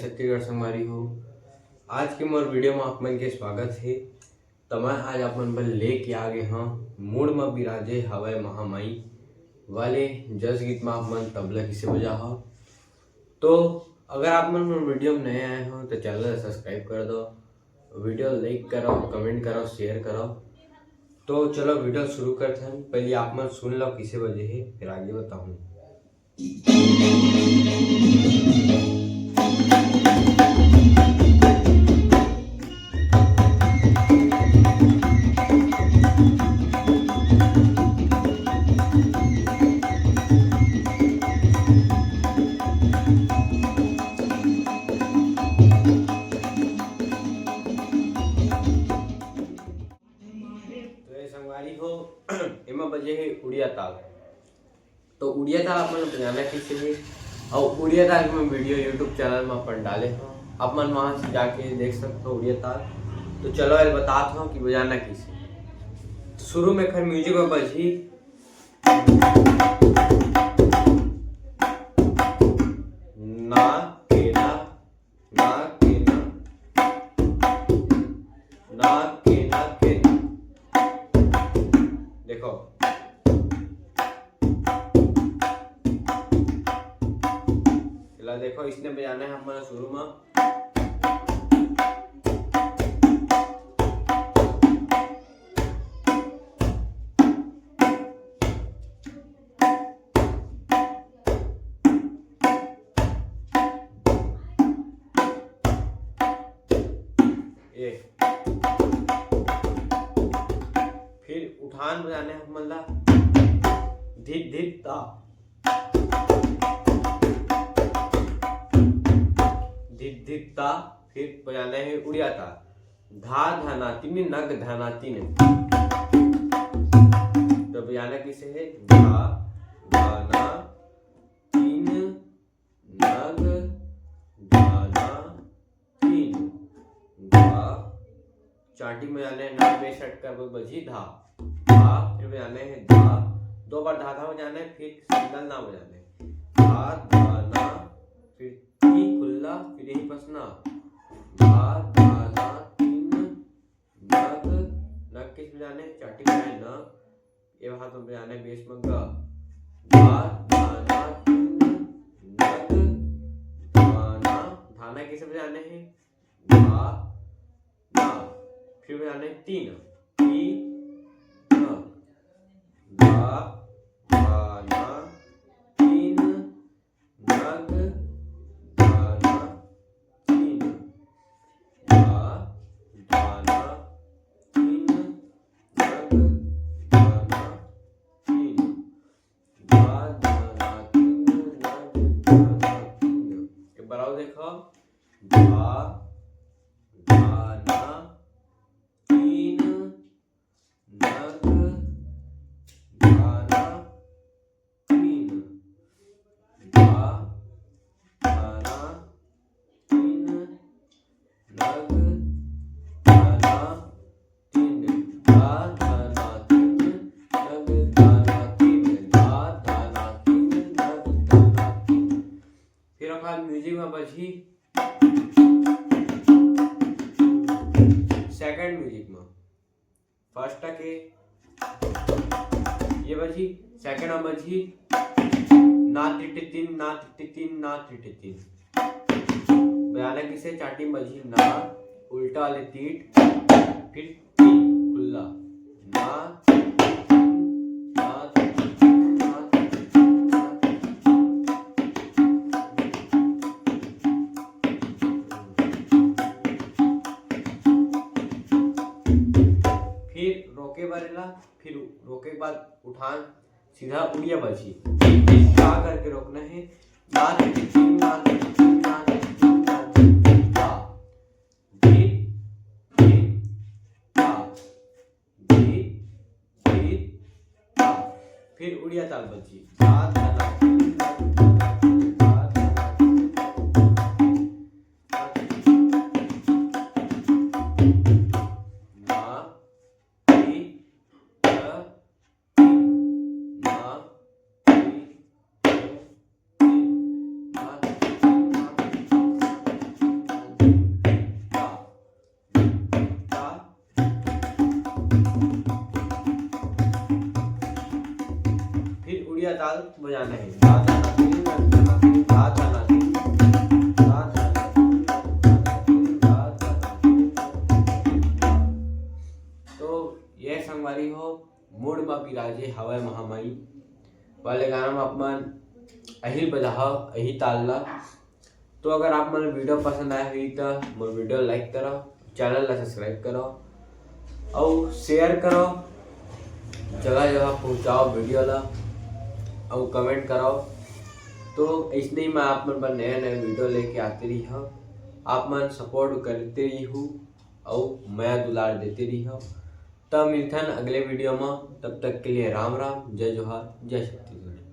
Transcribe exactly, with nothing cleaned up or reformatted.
छत्तीसगढ़ संगवारी हो, आज के मोर वीडियो में आप मन के स्वागत हे। त मैं आज आप मन बर लेके आ गे हंव मुड़ म बिराजे हवय महामाई वाले जस गीत म आप मन तबला किसे बजाहव। तो अगर आप मन मोर वीडियो में नए आए हो तो चैनल ला सब्सक्राइब कर दो, वीडियो लाइक करो, कमेंट करो, शेयर करो। तो चलो वीडियो शुरू करथन। पहले आप मन सुन लो किसे बजे हे, फिर आगे बताहूँ। तो ये संगवारी हो, एमा बजे हे उड़िया ताल। तो उड़िया ताल आप मन बजाना किसे हे, अउ उड़िया ताल के मैं वीडियो YouTube चैनल में अपन डाले हंव, आप मन वहां से जाके देख सकते हो उड़िया ताल। तो चलो, ये बतात हंव कि बजाना किसे। तो शुरू में खैर म्यूजिक में बजही ना के ना, ना के ना, ना के ना के। देखो, एला देखो, इसने बजाना है हमारा शुरू में। ये। फिर उठान बजाने हैं हमन ला, धित धित ता। धित धित ता। फिर बजाने हैं उड़िया ता, धा धना तीन नग धना तीन। तो बजाना किसे है? धा धना तीन नग धना तीन। धा, चाटी में जाने ना, बेस अटकर बजी धा। धा, फिर बजाने है धा, दो बार धा धा बजाने, फिर सिंगल ना बजाने। धा धना, फिर ती खुल्ला, फिर यही पसना। धा धना तीन नग, नग किस बजाने? चाटी में न, ये हाथ में बजाने बेस में ग। धा धना तीन नग धाना। धाना किसे बजाने हैं? धा ना। फिर बजाने तीन। ती न। धा धाना तीन नग धाना तीन। धा धाना तीन नग धाना तीन। धा धाना तीन नग धाना तीन। एक बार और देखो। धा धाना तीन नग धाना तीन। धा धाना तीन नग धाना तीन। धा धाना तीन नग धाना तीन। धा धाना तीन नग धाना तीन। फिर ओकर म्यूजिक में बजही सेकंड म्यूजिक में। फर्स्ट के ये बजी, सेकंड में बजी ना टिटी तीन, ना टिटी तीन, ना टिटी तीन। बजाना किसे? चाटी में बजी ना, उल्टा वाले तीट, फिर तीन खुल्ला। ना टिटी तीन, ना टिटी तीन, ना टिटी तीन, ना टिटी तीन। फिर रोके बर एला, फिर रोके के बाद उठान सीधा उड़िया बजी। का करके रोकना है? ना टिटी तीन, ना टिटी तीन, ना टिटी तीन, ना टिटी तीन, ता। धी, धी, ता। धी, धी, ता। फिर उड़िया ताल बजी। धा, धा, धा, धा, धा, धा, धा, धा, धा, धा, धा। ना, ती, त, ती। ना, ती, त, ती। ना, ती, त, ती। ताल बजाना है। धा धा ना धी, धा धा ना धी, धा धा ना धी, धा धा ना धी। तो ये संगवारी हो, मुड़ म बिराजे हवय महामाई वाले गाना म आप मन अही बजाहा, अही ताल ला। तो अगर आप मन वीडियो पसंद आए हुई तो मोर वीडियो लाइक करो, चैनल ला सब्सक्राइब करो, अउ शेयर करो, जगह जगह पहुँचाओ वीडियो ला, अउ कमेंट करो। तो इसने ही मैं आप मन पर नया नया वीडियो लेके आते रही हूँ। आप मन सपोर्ट करते रही हूँ, अउ मया दुलार देते रही हूँ। तब मिलथन अगले वीडियो में, तब तक के लिए राम राम, जय जोहार, जय छत्तीसगढ़।